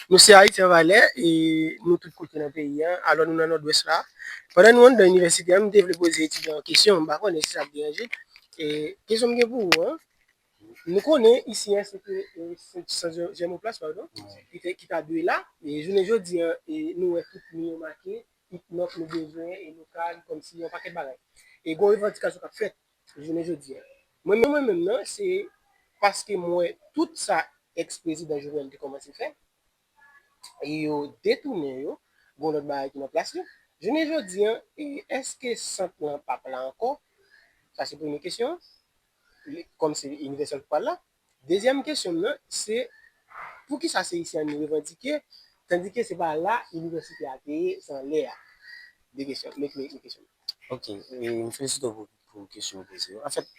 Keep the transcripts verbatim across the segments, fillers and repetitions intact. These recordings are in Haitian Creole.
Nou se Ayiti an valè, e nou tout kote nan peyi an. Alò, nou nan Nòdwès la. Pandan nou anndan inivèsite an, m te vle poze etidyan an kesyon. M pa konnen si sa ap deranje. E kesyon m gen pou ou an, nou konnen isi an, se te, e, se San Jèmoplas, padon, ki te, ki ta dwe la. E jounen jodi an, e nou wè tout mi yo make, hip-hop nou bezwen, e lokal, kòmsi yon pakèt bagay. E gon revandikasyon k ap fèt jounen jodi an. Mwen menm, mwen menm nan, se paske m wè tout sa ex-prezidan Jovenel te kòmanse fè, e yo detounen yo, gon lòt bagay ki nan plas yo. Jounen jodi an, e èske sant lan p ap la ankò? Sa se premye kesyon an. Li, kòm se inivèsite k pral la. Dezyèm kesyon m nan, se poukisa se isi an nou revandike, tandike se pa la inivèsite a te ye, se anlè a? De kesyon, men, men, men kesyon. Ok, e, m felisite w pou, pou kesyon w poze yo. Anfèt,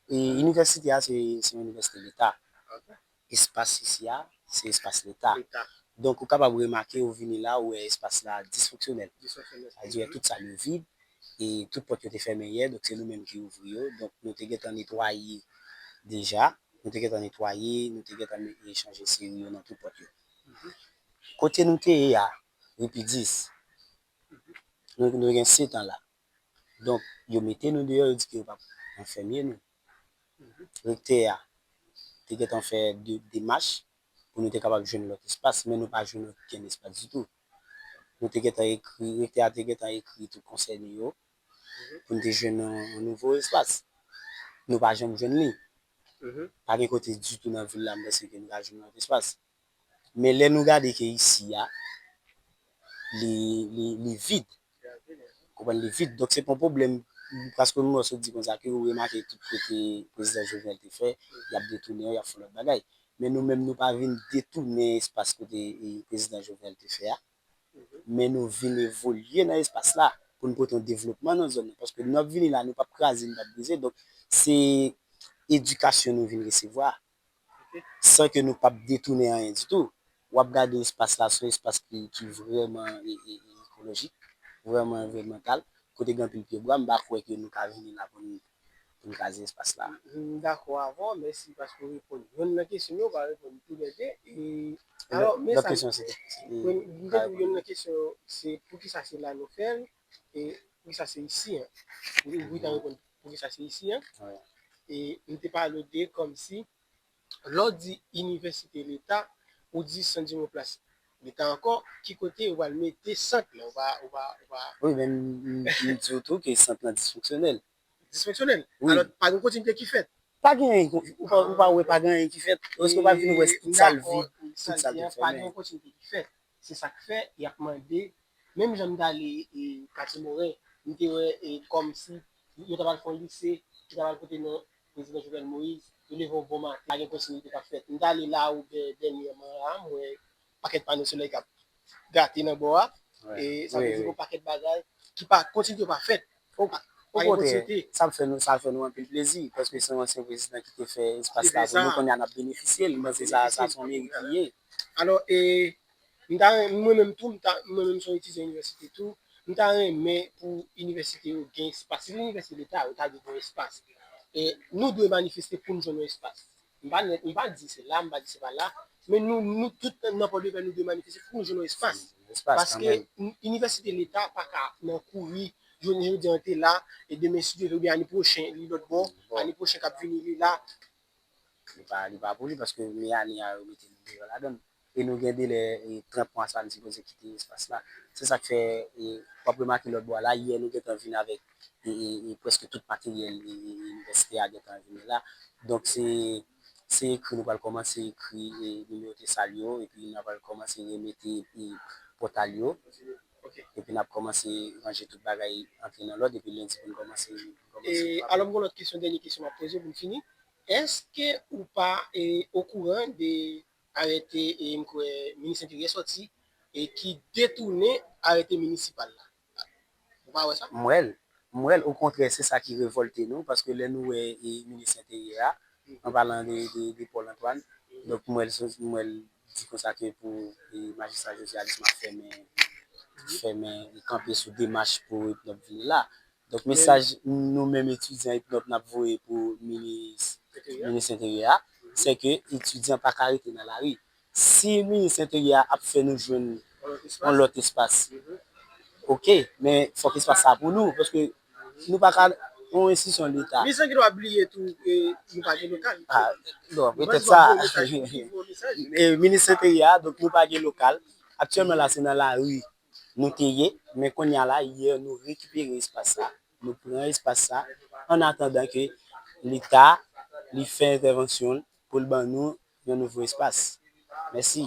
e, inivèsite a, se, se yon inivèsite leta. Ok. Espas isi a, se espas leta. Leta. Donk, ou kapab remake, ou vini la, ou wè espas la disfonksyonèl. Disfonksyonèl. Sa vle di, tout sal yo vid, e tout pòt yo te fèmen yè, donk se nou menm ki ouvri yo. Donk, nou te gentan netwaye deja, nou te gentan netwaye, nou te gentan me-, e chanje seri yo nan tout pòt yo. Mhm. Kote nou te ye a, Ripidis, nou, nou gen sèt an la. Donk, yo mete nou deyò, yo di ke yo p ap anfèmen nou. Mhm. Rektè a te gentan fè de, demach pou nou te kapab jwenn lòt espas, men nou pa jwenn okenn espas ditou. Nou te gentan ekri, rektè a te gentan ekri tout konsène yo, mhm, pou nou te jwenn yon, yon nouvo espas. Nou pa janm jwenn li. Mhm. Pa gen kote ditou nan vil la, m panse ke nou ka jwenn lòt espas. Men lè nou gade ke isi a, li, li, li vid. Konprann, li vid. Donk, se pa yon pwoblèm, paske moun nan sot di konsa ke ou remake tout kote prezidan Jovenel te fè, y ap detounen yo, y ap fè lòt bagay. Men nou menm, nou pa vin detounen espas kote, e, prezidan Jovenel te fè a. Men nou vin evolye nan espas la pou n pote yon devlopman nan zòn nan. Paske nou ap vini la, nou p ap kraze, nou p ap brize. Donk, se edikasyon nou vin resevwa. San ke nou p ap detounen anyen ditou. W ap gade espas la, se yon espas ki, ki vrèman e, e, e ekolojik, vrèman anviwònmantal, kote gen anpil pyebwa, m pa kwè ke nou ka vini la pou n, pou n kraze espas la. M dakò avè w, mèsi paske w reponn yonn nan kesyon m yo, w pa reponn toulède. E, alò, men lòt sa, kesyon, se, se, m te di w yonn nan kesyon, se poukisa se la nou fè l, e poukisa se isi an. Ou, ou ta reponn poukisa se isi an. Wi. E m te pale w de kòmsi, lè w di inivèsite leta, ou di sant Jèmoplas leta ankò, ki kote ou pral mete sant lan? Ou pa, ou pa, ou pa... Wi, men m, m, m di w tou ke sant lan disfonksyonèl. Disfonksyonèl? Wi. Alò, pa gen kontinite ki fèt? Pa gen anyen, ou pa, ou pa wè pa gen anyen ki fèt? Èske ou pa vin wè tout sal vid, tout sal te fèmen? Pa gen kontinite ki fèt. Se sa k fè, y ap mande, menm jan m t ale, e, Katye Moren, m te wè, e, kòmsi yo ta pral fè yon lise, yo ta pral pote non prezidan Jovenel Moïse, yo leve yon bon maten, pa gen kontinite k ap fèt. M t ale La Robert dènyèman la, m wè pakèt pano solèy k ap gate nan bò a, e sa vle di gon pakèt bagay ki pa, kontinite yo pa fèt. O, pa gen kontinite. Sa fè nou, sa fè nou anpil plezi, paske se yon ansyen prezidan ki te fè espas la pou nou, kounye a n ap benefisye l, m panse sa, sa se yon merit li ye. Alò, e, m ta ren-, mwen menm tou, m ta, mwen menm se yon etidyan inivèsite tou, m ta renmen pou inivèsite yo gen espas. Si se inivèsite leta, yo ta dwe gen espas. E nou dwe manifeste pou n jwenn yon espas. M pa nèt, m pa di se la, m pa di se pa la, men nou, nou tout nan Pòdepè, nou dwe manifeste pou nou jwenn yon espas. Paske inivèsite leta pa ka nan kouri, jodi, jodi an te la, e demen, si Dye vle, oubyen ane pwochen, li lòt bò, ane pwochen k ap vini, li la. Li pa, li pa pou li, paske men ane a, yo mete nou deyò ladan l. E nou gen delè, e, trant mwa sa, nou sipoze kite espas la. Se sa k fè, e, w ap remake lòt bò a la, yè nou gentan vin avèk, e, e, e, prèske tout materyèl, e, e, inivèsite a gentan vini la. Donk, se, se ekri, nou pral kòmanse ekri, e, nimewote sal yo, epi nou pral kòmanse remete, e, pòtal yo. Epi n ap kòmanse ranje tout bagay antre nan lòd, epi lendi pou n kòmanse, pou n kòmanse travay. Alò, m gen yon lòt kesyon, dènye kesyon m ap poze w pou n fini. Èske ou pa, e, okouran de arete, e, m kwè, minis enteryè sòti, e ki detounen arete minisipal la? Ou pa wè sa? M wè l. M wè l, okontrè, se sa ki revòlte nou, paske lè nou wè, e, minis enteryè a, an palan de, de, de Paul Antoine, donk m wè l, m wè l di konsa ke pou, e, majistra Josué Alisma fèmen, fèmen, kanpe sou demach pou Ipnòp vini la. Donk, mesaj nou menm etidyan Ipnòp n ap voye pou minis, minis enteryè a, se ke etidyan pa ka rete nan lari. si minis enteryè a ap fè nou jwenn yon lòt espas, oke, men fòk espas sa pou nou, paske nou pa ka, yon enstitisyon Leta. Minis enteryè a bliye tou, e, nou pa gen lokal. Ah, bon, petèt sa. E, minis enteryè a, donk nou pa gen lokal. Aktyèlman la, se nan lari nou te ye, men kounye a la, yè, nou rekipere espas sa, nou pran espas sa, an atandan ke Leta, li fè entèvansyon l pou l ban nou yon nouvo espas. Mèsi.